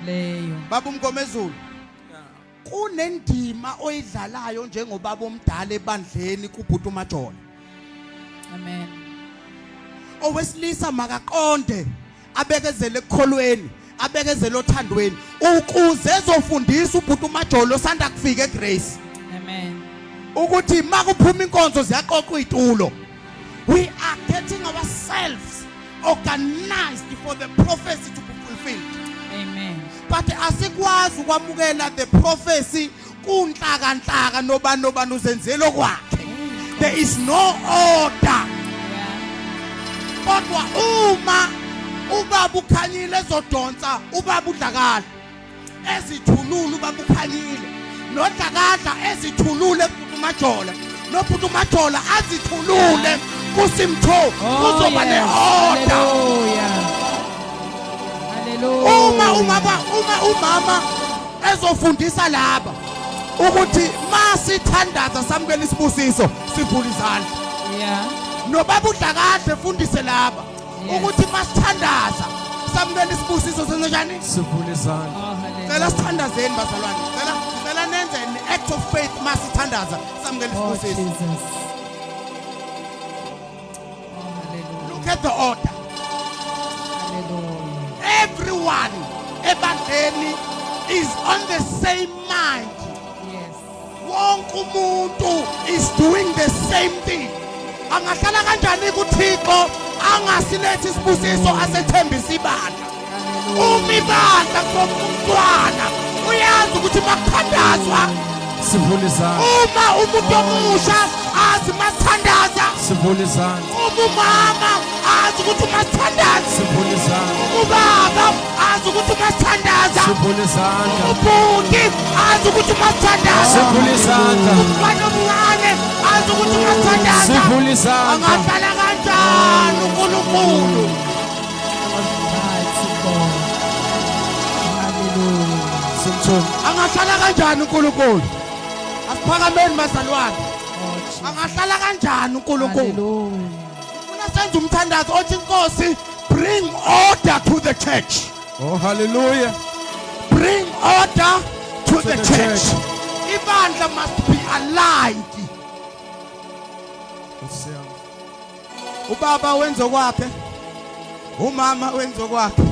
Eqondileyo. Baba uMngomezulu, kunendima oyidlalayo njengobaba omdala ebandleni kubhuti uMajola. Amen. Owesilisa makaqonde, abekezele ekukholweni, abekezele othandweni, ukuze ezofundisa ubhuti uMajola osanda kufika eGrace. Amen. Ukuthi makuphuma inkonzo ziyaqoqwa izitulo. We are getting ourselves organized for the prophecy to be fulfilled. Amen. But asikwazi ukwamukela the prophecy kunhlaka nhlaka, nobani nobani uzenzela okwakhe. There is no order. Kodwa uma ubaba uKhanyile ezodonsa ubaba uDlakadla, ezithulule ubaba uKhanyile noDlakadla, ezithulule kubhuti uMajola, nobhuti uMajola azithulule kuSimtho, kuzoba ne-order. Hallelujah. Hallelujah. Uma umama ezofundisa laba ukuthi masithandaza samukela isibusiso sivula izandla, nobaba uDlakadla efundise laba ukuthi masithandaza samukela isibusiso senze njani? Sivula izandla. Oh, hallelujah. Cela sithandazeni, bazalwane. Cela nenze an act of faith. Masithandaza samukela Oh, isibusiso. Jesus. Oh, hallelujah. Look at the order. Hallelujah. Everyone ebandleni is on the same mind. Wonke umuntu is doing the same thing. Angahlala kanjani kuThixo angasilethi isibusiso asethembisa ibandla, uma ibandla from umntwana uyazi ukuthi makuthandazwa Sivula izandla. uma umuntu omusha azi masithandaza Sivula izandla. uma umama azi ukuthi masithandaza, Sivula izandla. uma ubaba azi ukuthi masithandaza, Sivula izandla. ubhuti azi ukuthi masithandaza, Sivula izandla. umfana omncane azi ukuthi masithandaza, Sivula izandla. angahlala kanjani uNkulunkulu? Mighty God. Hallelujah. Simthumi. Angahlala kanjani uNkulunkulu? Asiphakameni, bazalwane. Oh, Jesus. Angahlala kanjani uNkulunkulu? Hallelujah. Ufuna senze umthandazo othi, "Inkosi, bring order to the church." Oh, hallelujah. Bring order to the the church. church. Ibandla must be aligned. Nkosi yami. Ubaba wenza kwakhe, umama wenza kwakhe,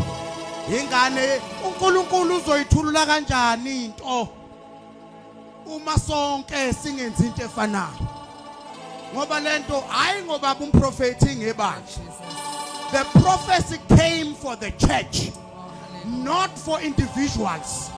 ingane. uNkulunkulu uzoyithulula kanjani into uma sonke singenzi into efanayo? Ngoba lento hayi ngoba umprofeti ngebandla. Jesus. The prophecy came for the church, Oh, hallelujah. not for individuals.